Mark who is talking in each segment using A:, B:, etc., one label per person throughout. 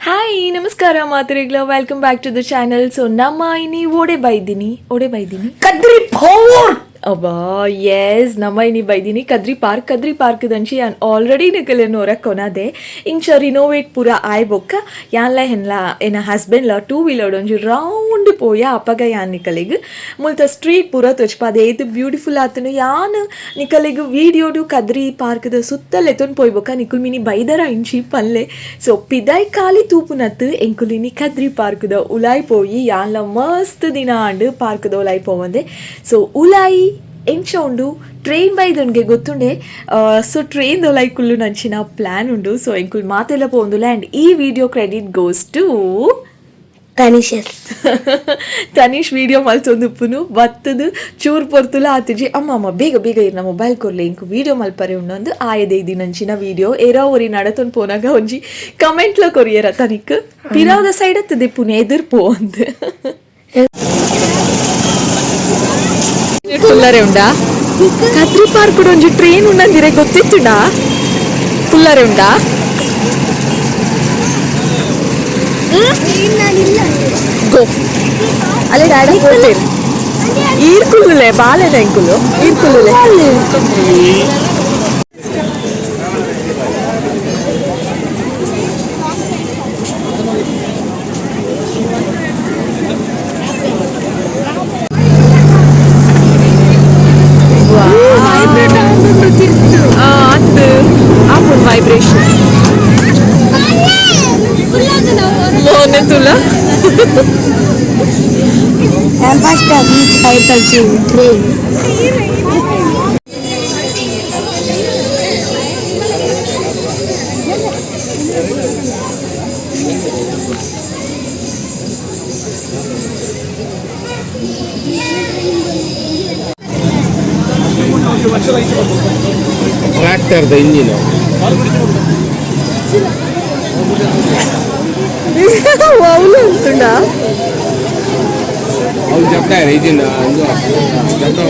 A: Hi, ನಮಸ್ಕಾರ ಮಾತರಿಗ್ಲ. Welcome back to the channel. So ನಮ್ಮ ಇನಿ ಓಡೆ ಬೈದಿನಿ, ಓಡೆ ಬೈದಿನಿ?
B: ಕದ್ರಿ ಫೋರ್ಟ್.
A: ಅಬ್ಬಾ, ಎಸ್, ನಮ್ಮ ಇನಿ ಬೈದಿನಿ ಕದ್ರಿ ಪಾರ್ಕ್. ಕದ್ರಿ ಪಾರ್ಕ್ ದಂಚಿ ಯಾನ್ ಆಲ್ರೆಡಿ ನಿಕಲೆನ್ ಹೊರ ಕೊನದೆ. ಇಂಚ ರಿನೋವೇಟ್ ಪೂರ ಆಯ್ ಬೊಕ್ಕ ಯಾನ್ಲ ಹೆನ್ಲ ಎನ್ನ ಹಸ್ಬೆಂಡ್ಲ ಟೂ ವೀಲರ್ ಒಂಜಿ ರೌಂಡ್ ಪೋಯ. ಅಪಗ ಯಾನ್ ನಿಕಲೆಗ್ ಮುಲ್ತ ಸ್ಟ್ರೀಟ್ ಪೂರ ತೊಚ್ಪಾದೆ, ಏತ್ ಬ್ಯೂಟಿಫುಲ್ ಆತನು. ಯಾನ್ ನಿಕಲೆಗ್ ವೀಡಿಯೋಡು ಕದ್ರಿ ಪಾರ್ಕ್ದ ಸುತ್ತ ಲೆತೊಂದು ಪೋಯ್ ಬೊಕ್ಕ ನಿಕುಲ್ ಮಿನಿ ಬೈದರ ಇಂಚಿ ಪಲ್ಲೆ. ಸೊ ಪಿದಾಯ್ ಖಾಲಿ ತೂಪುನತ್ತು ಎಂಕುಲಿನಿ ಕದ್ರಿ ಪಾರ್ಕ್ದ ಉಲಾಯ್ ಪೋಯಿ. ಯಾನ್ಲ ಮಸ್ತ್ ದಿನ ಆಂಡ್ ಪಾರ್ಕ್ದ ಉಲಾಯ್ ಪೋವಂದೆ. ಸೊ ಉಲಾಯಿ ಎಂಚ ಉಂಡು, ಟ್ರೈನ್ ಬೈದನ್ಗೆ ಗೊತ್ತುಂಡೆ. ಸೊ ಟ್ರೈನ್ ದೊಲಾಯ್ ಕುಲ್ಲು ನಂಚಿನ ಪ್ಲಾನ್ ಉಂಡು. ಸೊ ಎಂಕುಲ್ ಮಾತೆಲ್ಲ ಪೋಂದುಲ್ಲ. ಆ್ಯಂಡ್ ಈ ವಿಡಿಯೋ ಕ್ರೆಡಿಟ್ ಗೋಸ್ ಟು
B: ತನಿಷಸ್.
A: ತನೀಶ್ ವಿಡಿಯೋ ಮಲ್ತೊಂದು ಉಪ್ಪುನು ಬತ್ತದು ಚೂರ್ ಪೊರ್ತುಲ ಆತಿಜಿ. ಅಮ್ಮ ಅಮ್ಮ, ಬೇಗ ಬೇಗ ಇರ್ನ ಮೊಬೈಲ್ ಕೊರ್ಲೆ, ಇಂಕು ವಿಡಿಯೋ ಮಲ್ಪರೆ ಉಂಡೊಂದು ಆಯದೆ ಇದಿ ನಂಚಿನ ವಿಡಿಯೋ. ಏರೋ ಒರಿ ನಡತೊಂದು ಪೋನಾಗ ಒಂಜಿ ಕಮೆಂಟ್ಲ ಕೊರಿಯರ ತನಿಕ್ ಪಿರಾವ್ದ ಸೈಡ್ ಅತ್ತದೆ ಪುನೆ ಎದುರು ಪೋ ಅಂದ್. ಕುಲ್ಲರೆ ಉಂಡಾ? ಕದ್ರಿ ಪಾರ್ಕ್ ಒಂಜಿ ಟ್ರೈನ್ ಉಂಡಂದಿರೆ ಗೊತ್ತಿತ್ತುಂಡಾ? ಕುಲ್ಲರೆ ಉಂಡಾ? ಗೋ ಅಲ್ಲೇ ಡ್ಯಾಡ ಹೋಗ್ತೇನೆ. ಈರ್ ಕುಲ್ಲುಲೆ ಬಾಲೆನ ಎಂಕುಲು ಈರ್ ಕುಲ್ಲುಲೆ. ಅಂದ್ ಆಪುಂಡು ವೈಬ್ರೇಷನ್. ಮೋನೆ ತುಲ.
B: ಫಸ್ಟ್ ಬೀಚ್ ಕೈತಲ್ ಟ್ರೈನ್.
C: ಟ್ರ್ಯಾಕ್ಟರ್ದ ಇಂಜಿನ್.
A: ವೌಲು ಅಂತುಂಡ.
C: ಅವ್ನು ಜಪ್ತಾರ ಇಂಜಿನ್ ಜಪ್ತಾವ.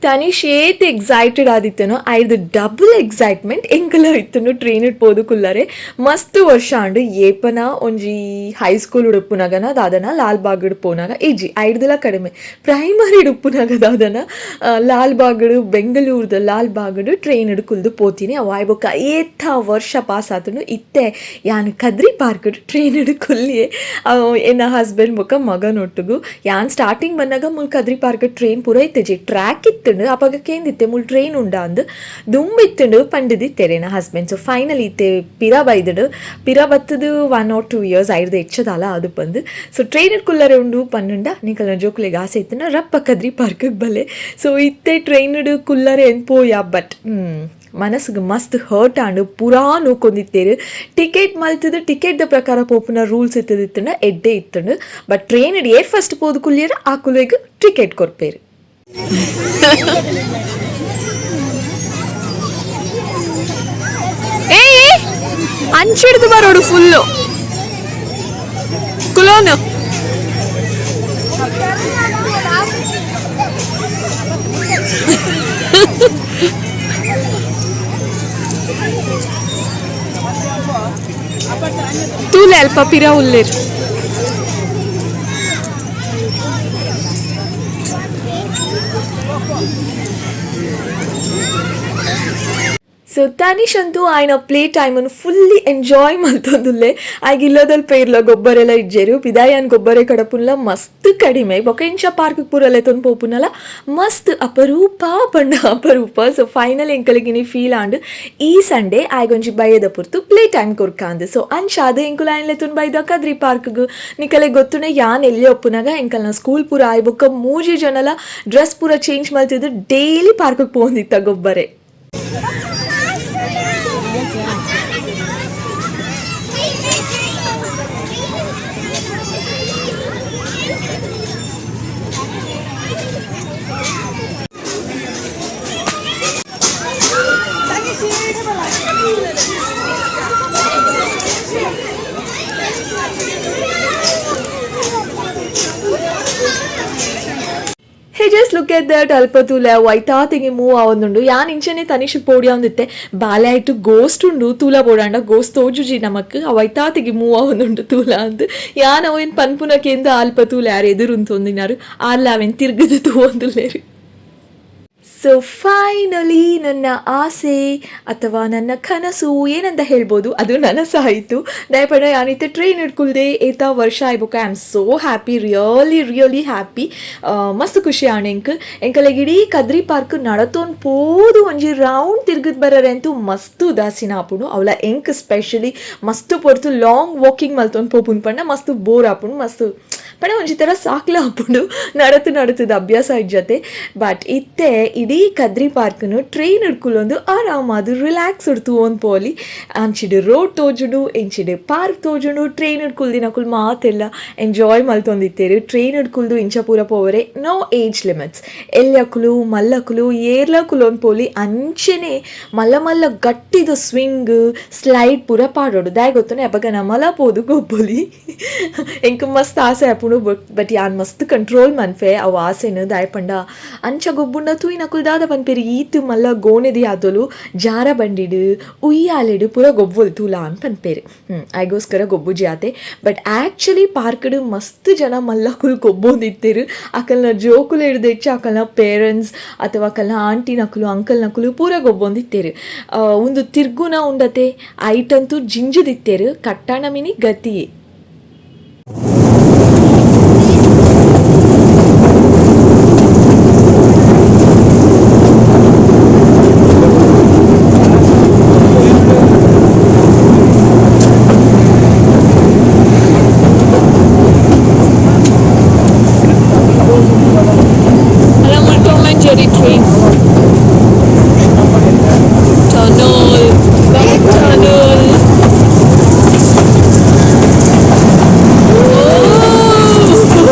A: ತನಿಷ್ ಏತ್ ಎಕ್ಸೈಟೆಡ್ ಆದಿತ್ತನೋ ಐದು ಡಬಲ್ ಎಕ್ಸೈಟ್ಮೆಂಟ್ ಎಂಕಲ ಇತ್ತನು ಟ್ರೈನ್ ಪೋದು ಕುಲ್ಲರೆ. ಮಸ್ತ್ ವರ್ಷ ಆಂಡ್. ಏಪನ ಒಂಜಿ ಹೈಸ್ಕೂಲ್ ಉಡುಪುನಗನ ದಾದನ ಲಾಲ್ ಬಾಗ್ ಪೋನಾಗ ಇಜ್ಜಿ, ಐಡ್ದಲ ಕಡಿಮೆ, ಪ್ರೈಮರಿ ಉಪ್ಪುನಗ ದಾದನ ಲಾಲ್ ಬಾಗಡು, ಬೆಂಗಳೂರ್ದ ಲಾಲ್ ಬಾಗಡು ಟ್ರೈನ್ ಕುಲ್ದು ಪೋತೀನಿ. ಅವು ಆಯ್ ಬೊಕ್ಕ ಏಥ ವರ್ಷ ಪಾಸ್ ಆತನು ಇತ್ತೆ ಯಾನ್ ಕದ್ರಿ ಪಾರ್ಕ್ ಟ್ರೈನ್ ಕುಲ್ಲಿಯೆ ಎನ್ನ ಹಸ್ಬೆಂಡ್ ಬೊಕ್ಕ ಮಗನೊಟ್ಟುಗು. ಯಾನ್ ಸ್ಟಾರ್ಟಿಂಗ್ ಬಂದಾಗ ಮುಲ್ ಕದ್ರಿ ಪಾರ್ಕ್ ಟ್ರೈನ್ ಪೂರ ಇತ್ತೆಜಿ, ಟ್ರ್ಯಾಕ್ ಇತ್ತುಂಡು. ಅಪಗ ಕೇಂದಿತ್ತೆ ಮುಲ್ ಟ್ರೈನ್ ಉಂಡ ಅಂದ್. ದುಂಬು ಇತ್ತುಂಡು ಪಂಡಿದಿತ್ತೆರೆ ಎನ್ನ ಹಸ್ಬೆಂಡ್. ಸೊ ಫೈನಲ್ ಇತ್ತೆ ಪಿರ ಬೈದಡು. ಪಿರ ಬತ್ತದು 1 ಆರ್ 2 ಇಯರ್ಸ್ ಐಡ್ದು ಹೆಚ್ಚದಾಲ ಅದು ಬಂದು. ಸೊ ಟ್ರೈನ್ ಕುಲ್ಲರೆ ಉಂಡು ಪನ್ನುಂಡ ನಿಕಲ್ನ ಜೋಕುಲೆಗ್ ಆಸೆ ಇತ್ತುಂಡ ರಪ್ಪ ಕದ್ರಿ ಪಾರ್ಕ್ಗೆ ಬಲೆ. ಸೊ ಇತ್ತೆ ಟ್ರೈನ್ ಕುಲ್ಲರೆ ಏನ್ ಪೋಯ, ಬಟ್ ಮನಸ್ಸಿಗೆ ಮಸ್ತ್ ಹರ್ಟ್ ಆಂಡ್. ಪೂರಾ ನೂಕೊಂದಿತ್ತೇರು. ಟಿಕೆಟ್ ಮಲ್ತದ ಟಿಕೆಟ್ ದ ಪ್ರಕಾರ ಪೋಪುನ ರೂಲ್ಸ್ ಇತ್ತದಿತ್ತುಂಡ ಎಡ್ಡೆ ಇತ್ತುಂಡು. ಬಟ್ ಟ್ರೈನ್ ಏರ್ ಫಸ್ಟ್ ಪೋದು ಕುಲ್ಲಿಯರ್ ಆ ಕುಲೆಗ್ ಟಿಕೆಟ್ ಕೊರ್ಪೇರು. ಏಯ್, ಅಂಚಿಡ್ದು ಬರೋಡು ಫುಲ್ಲು ಕುಲೋನು. ತೂಲೆ ಅಲ್ಪ ಪಿರ ಉಲ್ಲೇರ್. ಸೊ ತನಿಷ್ ಅಂತೂ ಆಯ್ನ ಪ್ಲೇ ಟೈಮನ್ನು ಫುಲ್ಲಿ ಎಂಜಾಯ್ ಮಲ್ತೊಂದುಲ್ಲೆ. ಆಗ ಇಲ್ಲದಲ್ಲಿ ಪೇರ್ಲ ಗೊಬ್ಬರೆಲ್ಲ ಇಜ್ಜೆರು. ಪಿದಾಯಾನ್ ಗೊಬ್ಬರೆ ಕಡಪುನ್ಲ ಮಸ್ತ್ ಕಡಿಮೆ. ಬೊಕ ಇಂಚ ಪಾರ್ಕ್ ಪೂರಲೆ ತೊಂದು ಪೋಪುನಲ ಮಸ್ತ್ ಅಪರೂಪ ಪಂಡ ಅಪರೂಪ. ಸೊ ಫೈನಲ್ ಎಂಕಲಿಗಿನಿ ಫೀಲ್ ಆಂಡ್ ಈ ಸಂಡೇ ಆಯ್ಗೊಂಜಿ ಬಯ್ಯದ ಪುರ್ತು ಪ್ಲೇ ಟೈಮ್ ಕೊರ್ಕಾಂದ್. ಸೊ ಅಂಚಾದ ಎಂಕುಲ ಆಯ್ನ್ಲೆ ತುನ್ ಬೈದ ಕದ್ರಿ ಪಾರ್ಕ್ಗ್. ನಿಕಲೆ ಗೊತ್ತುನೆ, ಯಾನ್ ಎಲ್ಲಿ ಒಪ್ಪುನಾಗ ಎಂಕಲ್ನ ಸ್ಕೂಲ್ ಪೂರ ಆಯ್ ಬೊಕ್ಕ ಮೂಜಿ ಜನಲ ಡ್ರೆಸ್ ಪೂರ ಚೇಂಜ್ ಮಲ್ತಿದ್ದು ಡೈಲಿ ಪಾರ್ಕ್ಗೆ ಪೋಂದಿತ್ತ ಗೊಬ್ಬರೆ. Look at that, ಅಲ್ಪ ತೂಲೆ ವೈತಾತಿಗೆ ಮೂವ್ ಆವೊಂದುಂಡು. ಯಾನ್ ಇಂಚನೆ ತನಿಷ್ ಪೋಡಿಯೊಂದಿತ್ತೆ, ಬಾಲೆ ಆಯ್ತು ಗೋಸ್ಟ್ ಉಂಡು ತೂಲ ಬೋಡಾಂಡ ಗೋಸ್ಟ್ ತೋಜುಜಿ ನಮಕ್, ಅವ್ ಐತಾತಿಗೆ ಮೂವ್ ಆವೊಂದುಂಡು ತೂಲ ಅಂದ್. ಯಾನ್ ಅವೇನ್ ಪನ್ಪುನಕೇಂದ ಅಲ್ಪ ತೂಲೆ ಆರ್ ಎದುರುಂತೊಂದಿನಾರು, ಆರ್ಲ ಅವೇನ್ ತಿರ್ಗದು ತೂವೊಂದುಲ್ಲೆರ್. ಸೊ ಫೈನಲಿ ನನ್ನ ಆಸೆ ಅಥವಾ ನನ್ನ ಕನಸು ಏನಂತ ಹೇಳ್ಬೋದು, ಅದು ನನಸಾಯಿತು. ದಯಪಡ ಯಾನಿತ್ತೆ ಟ್ರೈನ್ ಹಿಡ್ಕುಲ್ದೆ ಏತ ವರ್ಷ ಆಯ್ಬೊಕ I am so happy, really really happy. ಮಸ್ತ್ ಖುಷಿ ಆಂಡ್ ಎಂಕ್. ಎಂಕಲೆಗ್ ಇಡೀ ಕದ್ರಿ ಪಾರ್ಕ್ ನಡತೊಂದು ಪೋದು ಒಂಜಿ ರೌಂಡ್ ತಿರ್ಗದ್ ಬರರೆ ಅಂತೂ ಮಸ್ತ್ ಉದಾಸೀನ ಆಪುಂಡು. ಅವಲ ಎಂಕ್ ಸ್ಪೆಷಲಿ ಮಸ್ತ್ ಪೊರ್ತು ಲಾಂಗ್ ವಾಕಿಂಗ್ ಮಲ್ತೊಂದು ಪೋಪುಂಡು ಪಂಡ ಮಸ್ತ್ ಬೋರ್ ಆಪುಂಡು, ಮಸ್ತ್ ಪಂಡ ಒಂಜಿ ಥರ ಸಾಕ್ಲ ಆಪುಂಡು, ನಡತು ನಡತದ ಅಭ್ಯಾಸ ಇಜ್ಜತೆ. ಬಟ್ ಇತ್ತೆ ಇಡೀ ಕದ್ರಿ ಪಾರ್ಕ್ನು ಟ್ರೈನ್ ಹಿಡ್ಕುಲೊಂದು ಆರಾಮಾದ್ ರಿಲ್ಯಾಕ್ಸ್ ತೂವೊಂದು ಪೋಲಿ. ಅಂಚಿಡ್ ರೋಡ್ ತೋಜುಂಡು, ಇಂಚಿಡ್ ಪಾರ್ಕ್ ತೋಜುಂಡು. ಟ್ರೈನ್ ಹಿಡ್ಕುಲ್ದಿನಕುಲು ಮಾತೆಲ್ಲ ಎಂಜಾಯ್ ಮಲ್ತೊಂದಿತ್ತೆರ್. ಟ್ರೈನ್ ಹಿಡ್ಕುಲ್ದು ಇಂಚ ಪೂರ ಪೋವರೆ no age limits, ಎಲ್ಯಕುಲು ಮಲ್ಲಕುಲು ಏರ್ಲ ಕುಲೊಂದು ಪೋಲಿ. ಅಂಚೆನೆ ಮಲ್ಲ ಮಲ್ಲ ಗಟ್ಟಿದ ಸ್ವಿಂಗ್ ಸ್ಲೈಡ್ ಪೂರ ಪಾಡೊಡು. ದಾಯೆ ಗೊತ್ತುಂಡು, ಅಪಗ ನಮಲ ಪೋದು ಗೊಬ್ಬೊಲಿ. ಎಂಕ್ ಮಸ್ತ್ ಆಸೆ ಆಪುಂಡು, ಬಟ್ ಯಾನ್ ಮಸ್ತ್ ಕಂಟ್ರೋಲ್ ಮನ್ಪೆ ಅವು ಆಸೆನ್. ದಾಯೆ ಪಂಡ ಅಂಚ ಗೊಬ್ಬುಂಡ ತೂಯಿನಕುಲು ದಾದ ಪನ್ಪೆರ್, ಈತ್ ಮಲ್ಲ ಗೋಣೆದಿ ಆದೊಲು ಜಾರ ಬಂಡಿಡ್ ಉಯ್ಯಾಲೆಡ್ ಪೂರ ಗೊಬ್ಬೊಲು ತೂಲ ಅಂದ್ ಪನ್ಪೆರ್. ಐಗೋಸ್ಕರ ಗೊಬ್ಬುಜಿ ಆತೆ. ಬಟ್ ಆ್ಯಕ್ಚುಲಿ ಪಾರ್ಕ್ಡ್ ಮಸ್ತ್ ಜನ ಮಲ್ಲಕುಲು ಗೊಬ್ಬೊಂದಿತ್ತೆರ್. ಅಕಲ್ನ ಜೋಕುಲು ಹಿಡ್ದು ಹೆಚ್ಚು ಅಕಲ್ನ ಪೇರೆಂಟ್ಸ್ ಅಥವಾ ಅಕಲ್ನ ಆಂಟಿನಕುಲು ಅಂಕಲ್ನಕುಲು ಪೂರ ಗೊಬ್ಬೊಂದಿತ್ತೆರ್. ಉಂದು ತಿರ್ಗುನ ಉಂಡತೆ ಐಟಂತೂ ಜಿಂಜಿದಿತ್ತೆರ್, ಕಟ್ಟಾಣ mini ಗತಿಯೇ. Tom and Jerry train. Tunnel, back tunnel.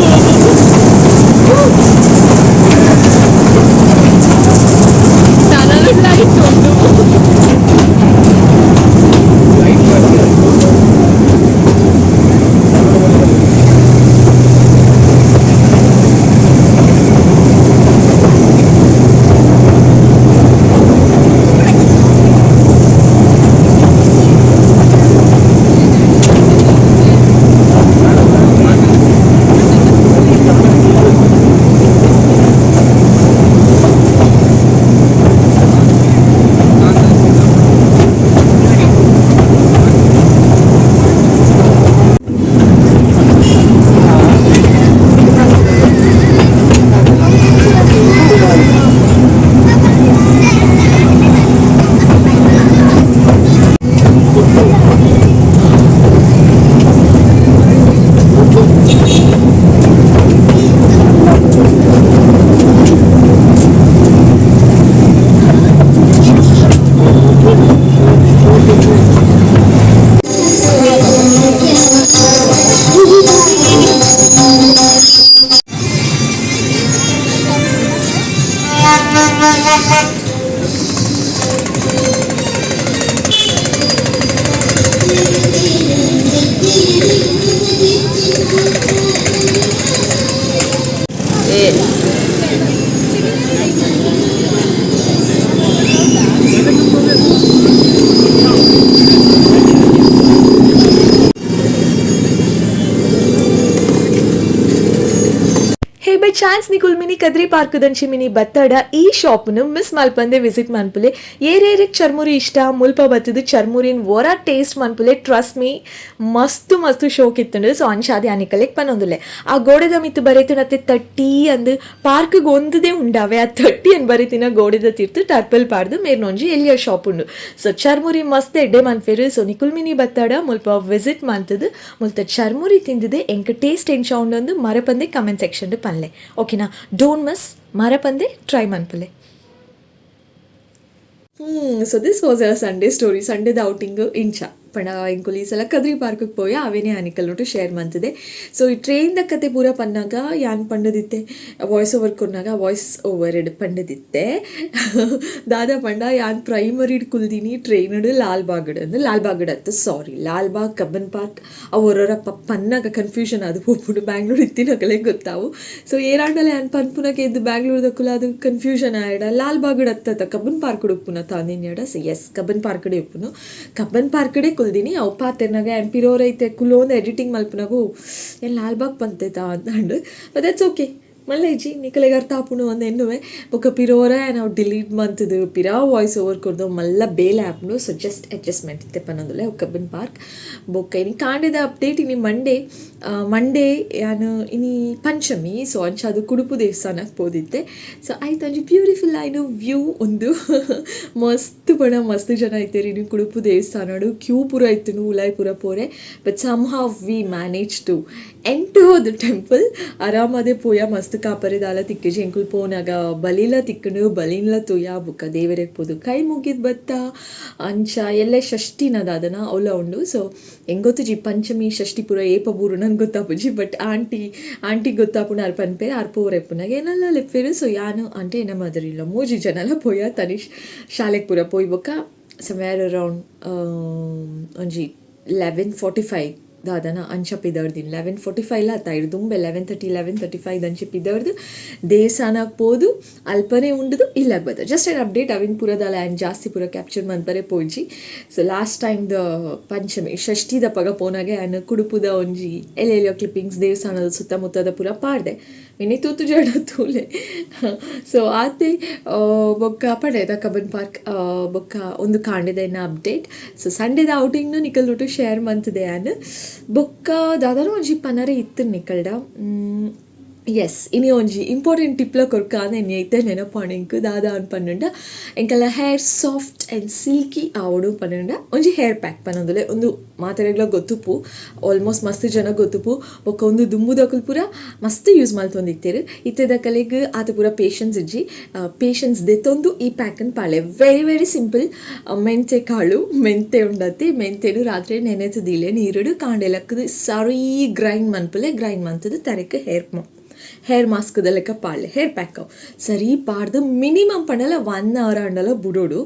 A: Tunnel light ಉಂಟು. Hey, by chance ನಿಕುಲ್ mini Kadri park ದಂಚಿ mini ಬತ್ತಡ ಈ ಶಾಪ್ನು ಮಿಸ್ ಮಲ್ಪಂದೆ ವಿಸಿಟ್ ಮನ್ಪುಲೆ. ಏರೇರಿಗ್ ಚರ್ಮುರಿ ಇಷ್ಟ ಮುಲ್ಪ ಬತ್ತದು ಚರ್ಮುರಿನ್ ಒರ ಟೇಸ್ಟ್ ಮನ್ಪುಲೆ. ಟ್ರಸ್ಟ್ ಮೀ, ಮಸ್ತ್ ಮಸ್ತ್ ಶೋಕ್ ಇತ್ತುಂಡು. ಸೊ ಅಂಚಾದ್ ಯಾನ್ ನಿಕಲೆಗ್ ಪನೊಂದುಲ್ಲೆ. ಆ ಗೋಡೆದ ಮಿತ್ತು ಬರೆತಿನತೆ 30 ಅಂದ್. ಪಾರ್ಕ್ಗ್ ಒಂದುದೇ ಉಂಡಾವೆ ಆ 30 ಅನ್ ಬರೆತಿನ ಗೋಡೆದ ತಿರ್ತು ಟರ್ಪಲ್ ಪಾಡ್ದು ಮೇರ್ನೊಂಜಿ ಎಲ್ಯ ಶಾಪ್ ಉಂಡು. ಸೊ ಚರ್ಮುರಿ ಮಸ್ತ್ ಎಡ್ಡೆ ಮನ್ಪೆರ್. ಸೊ ನಿಕುಲ್ ಮಿನಿ ಬತ್ತಡ ಮುಲ್ಪ ವಿಸಿಟ್ ಮಲ್ತದು ಮುಲ್ತ ಚರ್ಮುರಿ ತಿಂದಿದೆ ಎಂಕ್ ಟೇಸ್ಟ್ ಎಂಚ ಉಂಡು ಮರಪಂದೆ ಕಮೆಂಟ್ ಸೆಕ್ಷನ್ ಪನ್ಲೆ, ಓಕೆನಾ? Don't miss, ಮರಪಂದೆ try ಮನ್ಪುಲೆ. So this was a Sunday story, ಸಂಡೇದ outing ಇಂಚ. ಪಂಡ ಎಂಕುಲು ಈ ಸಲ ಕದ್ರಿ ಪಾರ್ಕ್ಗೆ ಪೋಯ, ಅವೇನೇ ಅನಿಕಲ್ ಶೇರ್ ಮಂತದೆ. ಸೊ ಈ ಟ್ರೈನ್ the ಕತೆ ಪೂರ ಪನ್ನಾಗ ಯಾನ್ ಪಂಡದಿತ್ತೆ, ವಾಯ್ಸ್ ಓವರ್ ಕೊರ್ನಾಗ ವಾಯ್ಸ್ ಓವರ್ ಪಂಡದಿತ್ತೆ. ದಾದಾ ಪಂಡ ಯಾನ್ ಪ್ರೈಮರಿಡ್ ಕುಲ್ದಿನಿ ಟ್ರೈನ್ ಲಾಲ್ ಬಾಗ್ ಅಂದ್ರೆ ಲಾಲ್ ಬಾಗ್ ಅತ್ತ, ಸಾರಿ, ಲಾಲ್ ಬಾಗ್ ಕಬ್ಬನ್ ಪಾರ್ಕ್ ಅವು ಒರೊರ ಪನ್ನಾಗ ಕನ್ಫ್ಯೂಷನ್ ಅದು ಪೋಪುಂಡು. ಬ್ಯಾಂಗ್ಳೂರ್ ಇತ್ತಿನಕಲೆ ಗೊತ್ತಾವು. ಸೊ ಏರಾಂಡಲ ಯಾನ್ ಪನ್ಪುನಕ ಇದ್ದು ಬ್ಯಾಂಗ್ಳೂರ್ ದಕ್ಕುಲ ಅದು ಕನ್ಫ್ಯೂಷನ್ ಆಯಡ ಲಾಲ್ ಬಾಗ್ ಅತ್ತ ಕಬ್ಬನ್ ಪಾರ್ಕ್ ಉಪ್ಪುನ ತಾಂದಿನ್ಯಾಡ. ಸೊ ಎಸ್, ಕಬ್ಬನ್ ಪಾರ್ಕ್ ಉಪ್ಪುನು, ಕಬ್ಬನ್ ಪಾರ್ಕ್ ಕುಲ್ದಿನಿ. ಅವು ಪಾತೆರ್ನಾಗ ಯಾನ್ ಪಿರೋರೈತೆ ಕುಲೋಂದು ಎಡಿಟಿಂಗ್ ಮಲ್ಪುನಗು ಏನ್ ಲಾಲ್ ಬಾಗ್ ಪಂತೇತ ಅಂತಂಡು. ಬಟ್ that's okay, ಮಲ್ಲೇಜಿ ನಿಕಲೆಗ್ ಅರ್ಥ ಆಪುಂಡು ಒಂದು ಎನ್ನುವೆ. ಬೊಕ್ಕ ಪಿರೋರ ನಾವು ಡಿಲೀಟ್ ಮಂತದು ಪಿರಾ ವಾಯ್ಸ್ ಓವರ್ ಕೊರ್ದು ಮಲ್ಲ ಬೇಲೆ ಆಪುಂಡು. ಸೊ ಜಸ್ಟ್ ಅಡ್ಜಸ್ಟ್ಮೆಂಟ್ ಇತ್ತೆ ಪನ್ನೊಂದುಲ್ಲೆ. ಕಬ್ಬನ್ ಪಾರ್ಕ್ ಬೊಕ್ಕ ಇನಿ ಕಾಂಡೆದ ಅಪ್ಡೇಟ್. ಇನಿ ಮಂಡೇ, ಮಂಡೇ ಯಾನು ಇನಿ ಪಂಚಮಿ. ಸೊ ಅಂಚ ಅದು ಕುಡುಪು ದೇವಸ್ಥಾನಕ್ಕೆ ಪೋದಿತ್ತೆ. ಸೊ ಆಯ್ತು, ಒಂಜಿ ಬ್ಯೂಟಿಫುಲ್ ಆಯ್ನು ವ್ಯೂ ಒಂದು. ಮಸ್ತ್ ಪಣ ಮಸ್ತ್ ಜನ ಇತ್ತೇರಿ ಇನಿ ಕುಡುಪು ದೇವಸ್ಥಾನಡು. ಕ್ಯೂ ಪೂರ ಇತ್ತು ಉಲಾಯ್ ಪೂರ ಪೋರೆ. But somehow we manage to enter the temple. ಆರಾಮದೇ ಪೋಯ, ಮಸ್ತ್ ಕಾಪರೆ ದಾಲ ತಿಕ್ಕಿಜಿ. ಎಂಕುಲು ಪೋನಾಗ ಬಲಿಲ ತಿಕ್ಕಂಡು, ಬಲಿನ್ಲ ತೂಯ, ಬುಕ್ಕ ದೇವರಿಗೆ ಪೋದು ಕೈ ಮುಗಿದ್ ಬತ್ತ. ಅಂಚ ಎಲ್ಲ ಷಷ್ಠಿನ ದಾದನ ಅವಲ ಉಂಡು. ಸೊ ಎಂಗೊತ್ತುಜಿ ಪಂಚಮಿ ಷಷ್ಠಿ ಪೂರ ಏಪ ಬೂರು ನಂಗೆ ಗೊತ್ತಾಪುಜಿ. ಬಟ್ ಆಂಟಿ ಆಂಟಿ ಗೊತ್ತಾಪುಂಡು, ಆರ್ ಪನ್ಪೇರು, ಆರ್ ಪೋರೆ ಪುನಾಗ ಏನೆಲ್ಲ ಲೆಪ್ಪೇರು. ಸೊ ಯಾನು అంటే ಎನ್ನ ಮದರ್ ಇಲ್ಲ ಮೂಜಿ ಜನಲ ಪೋಯ. ತನಿಷ್ ಶಾಲೆಗೆ ಪೂರ ಪೋಯ್ ಬೊಕ್ಕ ಸಮ್ವೇರ್ ಅರೌಂಡ್ ಒಂಜಿ 11:45 ದಾದನ ಅಂಚ ಪಿದರ್ದಿನಿ. 11:45 ಆತ ಇಡು ದುಂಬೆ 11:30, 11:35 ಅಂಚ ಪಿದರ್ದು ದೇವಸ್ಥಾನಕ್ಕೆ ಪೋದು ಅಲ್ಪನೆ ಉಂಡುದು ಇಲ್ಲಾಗ ಬತ್ತ. ಜಸ್ಟ್ ಏನ್ ಅಪ್ಡೇಟ್. ಅವಿನ ಪೂರದಾಲ ಆ್ಯಂಡ್ ಜಾಸ್ತಿ ಪೂರ ಕ್ಯಾಪ್ಚರ್ ಮನ್ಪರೆ ಪೋಜಿ. So last time the Panchami ಷಷ್ಠಿದ ಪಗ ಪೋನಾಗೆ ಆ್ಯನ್ ಕುಡುಪುದ ಒಂಜಿ ಎಲ್ಲೆಲ್ಲೋ ಕ್ಲಿಪ್ಪಿಂಗ್ಸ್ ದೇವಸ್ಥಾನದ ಸುತ್ತಮುತ್ತದ ಪೂರ ಪಾಡ್ದೆ. ಮಿನಿ ತೂತು ಜಡ ತೂಲೆ. ಸೊ ಆತೆ ಬೊಕ್ಕ ಪಡೆದ ಕಬ್ಬನ್ ಪಾರ್ಕ್ ಬೊಕ್ಕ ಒಂದು ಕಾಂಡೆದ ಎನ್ನ ಅಪ್ಡೇಟ್. ಸೊ ಸಂಡೇದ ಔಟಿಂಗ್ನು ನಿಕಲ್ ಒಟ್ಟು ಶೇರ್ ಮಂತದೆ ಯಾನ್. ಬೊಕ್ಕ ದಾದಾನ ಒಂಜಿ ಪನರೆ ಇತ್ತು ನಿಕಲ್ಡ. ಎಸ್, ಇನಿ ಒಂಜಿ ಇಂಪಾರ್ಟೆಂಟ್ ಟಿಪ್ಲ ಕೊರ್ಕ ಎನ್ನೆ ಇತ್ತೆ ನೆನಪಾಣಿಂಕ್. ದಾದ ಅನ್ ಪನ್ನುಂಡ, ಎಂಕಲ್ಲ ಹೇರ್ ಸಾಫ್ಟ್ ಆ್ಯಂಡ್ ಸಿಲ್ಕಿ ಆವಡು ಪನ್ನುಂಡ ಒಂಜಿ ಹೇರ್ ಪ್ಯಾಕ್ ಪನ್ನೊಂದುಲೆ. ಒಂದು ಮಾತೆರೆಗ್ಲ ಗೊತ್ತುಪ್ಪು, ಆಲ್ಮೋಸ್ಟ್ ಮಸ್ತ್ ಜನ ಗೊತ್ತುಪ್ಪು. ಬೊಕ್ಕ ಒಂದು ದುಂಬುದಕುಲು ಪೂರ ಮಸ್ತ್ ಯೂಸ್ ಮಲ್ತೊಂದಿತ್ತೇರು. ಇತ್ತೆದಕಲೆಗ್ ಆತ ಪೂರ ಪೇಷನ್ಸ್ ಇಜ್ಜಿ. ಪೇಷನ್ಸ್ ದೆತ್ತೊಂದು ಈ ಪ್ಯಾಕನ್ ಪಾಳೆ. Very very simple. ಮೆಂತೆ ಕಾಳು, ಮೆಂತೆ ಉಂಡತಿ, ಮೆಂತೆಡು ರಾತ್ರಿ ನೆನೆತದಿಲೆ ನೀರುಡು. ಕಾಂಡೆ ಲಕ್ಕದು ಸರಿ ಗ್ರೈಂಡ್ ಮನ್ಪುಲೆ. ಗ್ರೈಂಡ್ ಮಂತದು ತರೆಕ್ ಹೇರ್ ಹೇರ್ ಮಾಸ್ಕ್ದ ಲೆಕ್ಕ ಪಾಡ್ಲೆ. ಹೇರ್ ಪ್ಯಾಕ್ ಅವು ಸರಿ ಪಾಡ್ದು ಮಿನಿಮಮ್ ಪಂಡಲ ಒನ್ ಅವರ್ ಅಂಡಲ ಬುಡೋಡು.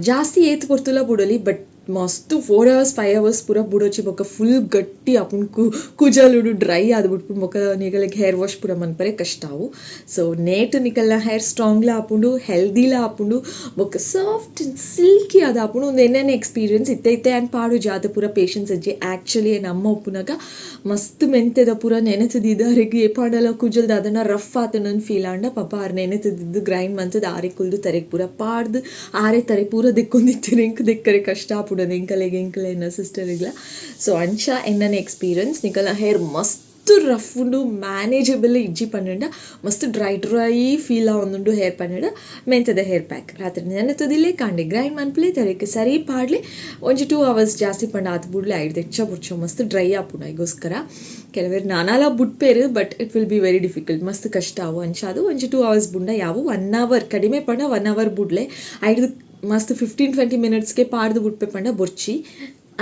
A: ಜಾಸ್ತಿ ಏತ್ ಪೊರ್ತುಲ ಬುಡೋಲಿ, ಬಟ್ ಮಸ್ತ್ 4 ಅವರ್ಸ್ 5 ಅವರ್ಸ್ ಪೂರ ಬುಡೋಚಿ. ಬೊಕ್ಕ ಫುಲ್ ಗಟ್ಟಿ ಆಪುಂಡು, ಕುಜಲುಡು ಡ್ರೈ ಆದ್ಬಿಟ್ಪುಂಡು. ಬೊಕ್ಕ ನಿಕಲೆಗ್ ಹೇರ್ ವಾಶ್ ಪೂರ ಮನ್ಪರೆ ಕಷ್ಟ ಅವು. ಸೊ ನೇಟ್ ನಿಕಲ್ನ ಹೇರ್ ಸ್ಟ್ರಾಂಗ್ಲ ಆಪುಂಡು, ಹೆಲ್ದಿಲ ಆಪುಂಡು, ಬೊಕ್ಕ ಸಾಫ್ಟ್ ಆ್ಯಂಡ್ ಸಿಲ್ಕಿ ಆದ್ ಆಪುಂಡು. ಒಂದು ಎಣ್ಣೆನೆ ಎಕ್ಸ್ಪೀರಿಯನ್ಸ್. ಇತ್ತೆ ಇತ್ತೆ ಆ್ಯಂಡ್ ಪಾಡು ಜಾತ ಪೂರ ಪೇಷನ್ಸ್ ಇಜ್ಜಿ. ಆ್ಯಕ್ಚುಲಿ ನಮ್ಮ ಉಪ್ಪುನಾಗ ಮಸ್ತ್ ಮೆಂತೆದ ಪೂರ ನೆನೆತದಿದ್ದಾರೆಗ್ ಏಪಾಂಡಲ ಕುಜಲ್ದ ಅದನ್ನ ರಫ್ ಆತನ ಫೀಲ್ ಆಂಡ ಪಾಪ ಆರ್ ನೆನೆತದಿದ್ದು ಗ್ರೈಂಡ್ ಮಂತದ ಆರೆ ಕುಲ್ದು ತರೆಗ್ ಪೂರ ಪಾಡ್ದು ಆರೆ ತರೆ ಪೂರ ದಿಕ್ಕೊಂದಿತ್ತು. ಎಂಕ್ ದಿಕ್ಕರೆ ಕಷ್ಟ ಆಪುಂಡು ಎಂಕಲೆಗ್, ಎಂಕಲೆನ ಸಿಸ್ಟರಿಗ್ಲ. ಸೊ ಅಂಚ ಎನ್ನನೆ ಎಕ್ಸ್ಪೀರಿಯನ್ಸ್. ನಿಕಲ್ನ ಹೇರ್ ಮಸ್ತ್ ರಫ್ ಉಂಡು, ಮ್ಯಾನೇಜಬಲ್ ಇಜ್ಜಿ ಪನ್ನಂಡ, ಮಸ್ತ್ ಡ್ರೈ ಡ್ರೈ ಫೀಲ್ ಆವೊಂದುಂಡು ಹೇರ್ ಪನ್ನಂಡ, ಮೆಂತದ ಹೇರ್ ಪ್ಯಾಕ್ ರಾತ್ರಿ ನೆನೆತದಿಲ್ಲೆ, ಕಾಂಡೆ ಗ್ರೈಂಡ್ ಮನ್ಪುಲೆ, ತರೆಕ್ ಸರಿ ಪಾಡ್ಲೆ. ಒಂಜಿ 2 ಅವರ್ಸ್ ಜಾಸ್ತಿ ಪಂಡ ಆತ್ ಬುಡ್ಲೆ. ಐದು ಹೆಚ್ಚ ಬುಡ್ಚ ಮಸ್ತ್ ಡ್ರೈ ಆಪುಂಡು. ಐಗೋಸ್ಕರ ಕೆಲವರು ನಾನಾಲ ಬುಟ್ಪೇರು, but it will be very difficult, ಮಸ್ತ್ ಕಷ್ಟ ಅವು. ಅಂಚ ಅದು ಒಂಜಿ 2 ಅವರ್ಸ್ ಬುಂಡ ಯಾವು, ಒನ್ ಅವರ್ ಕಡಿಮೆ ಪಂಡ ಒನ್ ಅವರ್ ಬುಡ್ಲೆ. ಐದು ಮಸ್ತ್ 15-20 ಮಿನಿಟ್ಸ್ಗೆ ಪಾಡ್ದು ಬುಟ್ಪೆ ಪಂಡ ಬೊರ್ಚಿ,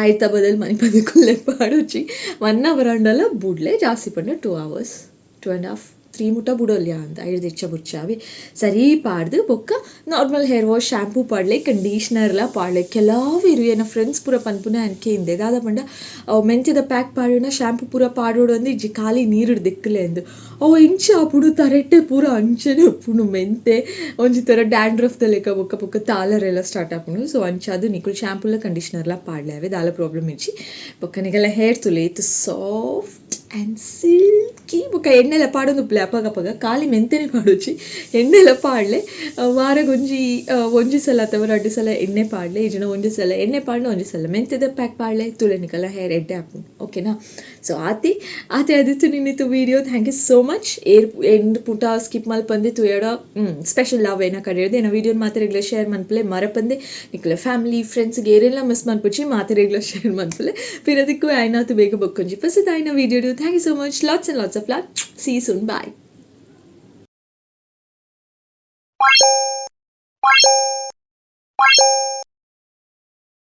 A: ಆಯ್ತಾ ಬದಲು ಮನೆ ಪಂದು ಕುಲ್ಲೆ ಪಾಡೊಚ್ಚಿ. ಒನ್ ಅವರ್ ಅಂಡಲ ಬುಡ್ಲೆ, ಜಾಸ್ತಿ ಪಂಡ 2 ಅವರ್ಸ್, 2.5, 3 ಮುಟ ಬುಡೋಲ್ಯಾ ಅಂತ. ಐದು ಹೆಚ್ಚ ಬುಡ್ಚಾವಿ ಸರಿ ಪಾಡ್ದು ಬೊಕ್ಕ ನಾರ್ಮಲ್ ಹೇರ್ ವಾಶ್ ಶ್ಯಾಂಪೂ ಪಾಡ್ಲೆ, ಕಂಡೀಷ್ನರ್ಲ ಪಾಡ್ಲೆ. ಕೆಲವು ಏನ ಫ್ರೆಂಡ್ಸ್ ಪೂರ ಪನ್ಪುನ ಅನ್ಕೆ ದಾದ ಪಂಡ, ಮೆಂತ್ಯದ ಪ್ಯಾಕ್ ಪಾಡೋಣ, ಶ್ಯಾಂಪೂ ಪೂರ ಪಾಡೋಡು ಅಂದು ಇಜ್ಜಿ, ಖಾಲಿ ನೀರು ದಿಕ್ಕಲೆ ಅಂದು. ಅವು ಇಂಚ ಆಪುಡು, ತರೆಟ್ಟೆ ಪೂರ ಅಂಚನೆ ಉಪ್ಪುಂಡು ಮೆಂತೆ. ಒಂಜಿ ಥರ ಡ್ಯಾಂಡ್ರಫ್ ಲೆಕ್ಕ ಬೊಕ್ಕ ಬೊಕ್ಕ ತಾಲರೆಲ್ಲ ಸ್ಟಾರ್ಟ್ ಆಪುಂಡು. ಸೊ ಅಂಚ ಅದು ನಿಕುಲು ಶ್ಯಾಂಪೂಲ ಕಂಡೀಷ್ನರ್ಲ ಪಾಡ್ಲೆ, ಅವೆ ದಾಲ ಪ್ರಾಬ್ಲಮ್ ಇಜ್ಜಿ. ಬೊಕ್ಕ ನಿಗಲ ಹೇರ್ ತುಲೆ ಇತ್ತು ಸಾಫ್ಟ್ ಆ್ಯಂಡ್ ಸಿಲ್ಕಿ. ಬೊಕ್ಕ ಎಣ್ಣೆಲ ಪಾಡೊಂದು ಉಪ್ಪುಲೆ. ಅಪಗ ಅಪಗ ಖಾಲಿ ಮೆಂತೆನೆ ಪಾಡೊಚ್ಚಿ, ಎಣ್ಣೆಲ ಪಾಡ್ಲೆ. ವಾರಗೊಂಜಿ ಒಂಜಿ ಸಲ ಅಥವಾ ರಡ್ಡು ಸಲ ಎಣ್ಣೆ ಪಾಡ್ಲೆ. ಇಜ್ಜಿಂಡ ಒಂಜಿ ಸಲ ಎಣ್ಣೆ ಪಾಡ್ಲೆ, ಒಂಜಿ ಸಲ ಮೆಂತೆದ ಪ್ಯಾಕ್ ಪಾಡ್ಲೆ. ತುಲೆ ನಿಕಲ ಹೇರ್ ಎಡ್ಡೆ ಆಪುಂಡು, ಓಕೆನಾ? ಸೊ ಆತಿ ಆತೆ ಅದಿತ್ತು ನಿನ್ನಿತ್ತು video. Thank you so much. ಏರ್ ಎಂಡ್ ಪುಟ ಸ್ಕಿಪ್ ಮಲ್ಪಂದೆ ತುಯಡ ಸ್ಪೆಷಲ್ ಲವ್ ಏನ ಕಡೆಯದು. ಏನೋ ವೀಡಿಯೋ ಮಾತೆರೆಗ್ಲ ಶೇರ್ ಮನ್ಪುಲೆ ಮರಪಂದೆ. ನಿಕಲ ಫ್ಯಾಮಿಲಿ ಫ್ರೆಂಡ್ಸ್ಗೆ ಏರೆಲ್ಲ ಮಿಸ್ ಮನ್ಪುಚಿ, ಮಾತೆರೆಗ್ಲ ಶೇರ್ ಮನ್ಪುಲೆ. ಪಿರದಿಕ್ಕು ಆಯ್ನಾತು ಬೇಗ ಬೊಕ್ಕೊಂಜಿ ಫಸ್ಟ್ ಆಯ್ನ video. Thank you so much. Lots and lots of love. See soon. Bye.